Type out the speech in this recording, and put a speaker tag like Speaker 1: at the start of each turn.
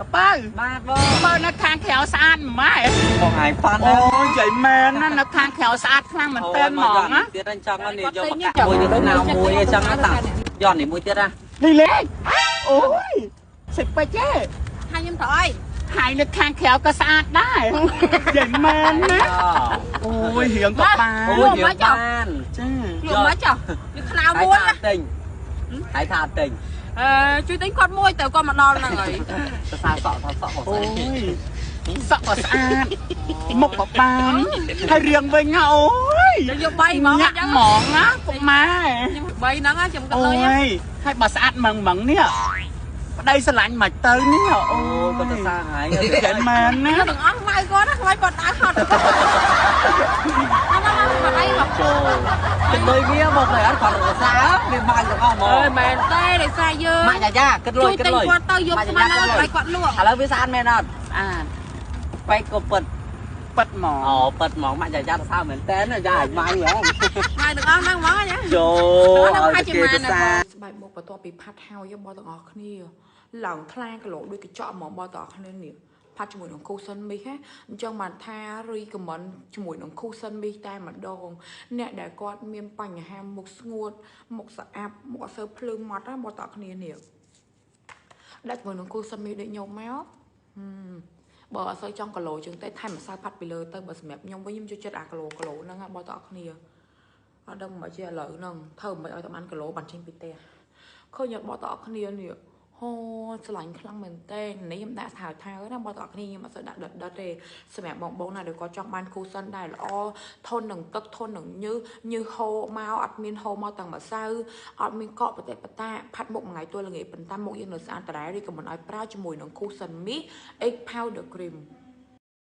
Speaker 1: កប៉ៅ
Speaker 2: បាទបង
Speaker 1: បើនៅខាងក្រៅស្អាតម៉ែ
Speaker 2: បងឯងប៉ាន់
Speaker 1: អូយយាយមែនណានៅខាងក្រៅស្អាតខ្លាំងមែនតើហ្មងណា
Speaker 2: ទៀតអញ្ចឹងនេះយកមកកាក់មួយយកណៅមួយអញ្ចឹងតាយកនេះមួយទៀតណា
Speaker 1: នេះលេខអូយសិពេចទេ
Speaker 3: ហើយខ្ញុំត្រូវអី
Speaker 1: ហើយនៅខាងក្រៅក៏ស្អាតដែរយាយមែនណាអូយរៀងក៏បាន
Speaker 2: អូយរៀងបាន
Speaker 1: ចា
Speaker 3: លក់មកចុះវាខ្នៅមួយ
Speaker 2: ណាទិញហើយថាទិញ
Speaker 3: អឺជួយទិញគាត់មួយទៅគាត់មកដល់ហ្នឹងហើយ
Speaker 2: សរសើរសក់សក់
Speaker 1: អូយសក់ក៏ស្អាតមុខក៏បានហើយរៀងវិញណាអូយ
Speaker 3: យក3ហ្មង
Speaker 1: អញ្ចឹងហ្មងណាពុកម៉ែ
Speaker 3: ខ្ញុំ3ហ្នឹងខ្ញុំក៏លុយ
Speaker 1: អូយហើយបើស្អាតម៉ងម៉ងនេះប្តីស្រឡាញ់មកទៅនេះ
Speaker 2: អូគាត់ទៅសាងហើយ
Speaker 1: តែមែនណា
Speaker 3: ទាំងអស់ម៉ៅគាត់ណាខ្លាចគាត់ដើរហត់ណាណាប្តីមក
Speaker 2: ចូលគិតលុយវាមកតែអត់គាត់ទៅសាវាម៉ៅទាំងអស់ហ្មង
Speaker 3: អើយមែនទេដោយសារយើង
Speaker 2: ម៉ាក់យ៉ាយ៉ាគិតលុយគិតលុយ
Speaker 3: គាត់ទៅយកស្មានឲ្យគាត់លក់
Speaker 2: ឥឡូវវាស្អាតមែនអត់
Speaker 1: ស្អាត
Speaker 2: បែកក៏ពិត
Speaker 1: ពិតហ្មង
Speaker 2: អូពិតហ្មងម៉ាក់យ៉ាយ៉ាទៅសើមែនតើយ៉ាឲ្យម៉ៅហ្មង
Speaker 3: ម៉ៅទាំងអស់ហ្នឹងហ្មងណា
Speaker 2: ចូលឲ្យគេទៅសា
Speaker 4: ស្បែកមុខបន្ទាប់ពីផាត់ហើយបងទាំងអស់គ្នាឡើងថ្លាគីឡូដូចកញ្ចក់ហ្មងបងទាំងអស់គ្នានេះផាត់ជាមួយនឹង cushion mist ណាអញ្ចឹងបានថា recommend ជាមួយនឹង cushion mist តែម្ដងអ្នកដែលគាត់មានបញ្ហាមុខស្ងួតមុខស្អាប់មុខអត់សូវភ្លឺម៉ត់ណាបងទាំងអស់គ្នានេះដាក់ជាមួយនឹង cushion mist ដូចខ្ញុំមកបើអត់សូវចង់គីឡូជាងទេថែមម្សៅផាត់ពីលើទៅបើសម្រាប់ខ្ញុំវិញខ្ញុំចូលចិត្តអាគីឡូគីឡូហ្នឹងបងទាំងអស់គ្នាអត់ដឹងមិនជាឥឡូវហ្នឹងធ្វើមិនឲ្យតែបានគីឡូបានចេញពីផ្ទះឃើញបងទាំងអស់គ្នានេះហូស្រឡាញ់ខ្លាំងមែនតើនេះខ្ញុំដាក់ថៅថៅណាបងទាំងអស់គ្នាខ្ញុំអត់សូវដាក់ដិតដិតទេសម្រាប់បងបងណាដែលគាត់ចង់បានគូសិនដែលល្អធន់នឹងទឹកធន់នឹងញើសញើសហូរមកអត់មានហូរមកទាំងម្សៅអត់មានកកបតិបតាផាត់មុខមួយថ្ងៃទួលល្ងាចប៉ុន្តែមុខយើងនៅស្អាតដដែលឬក៏មិនឲ្យប្រើជាមួយនឹង Cushion Mist X Powder Cream។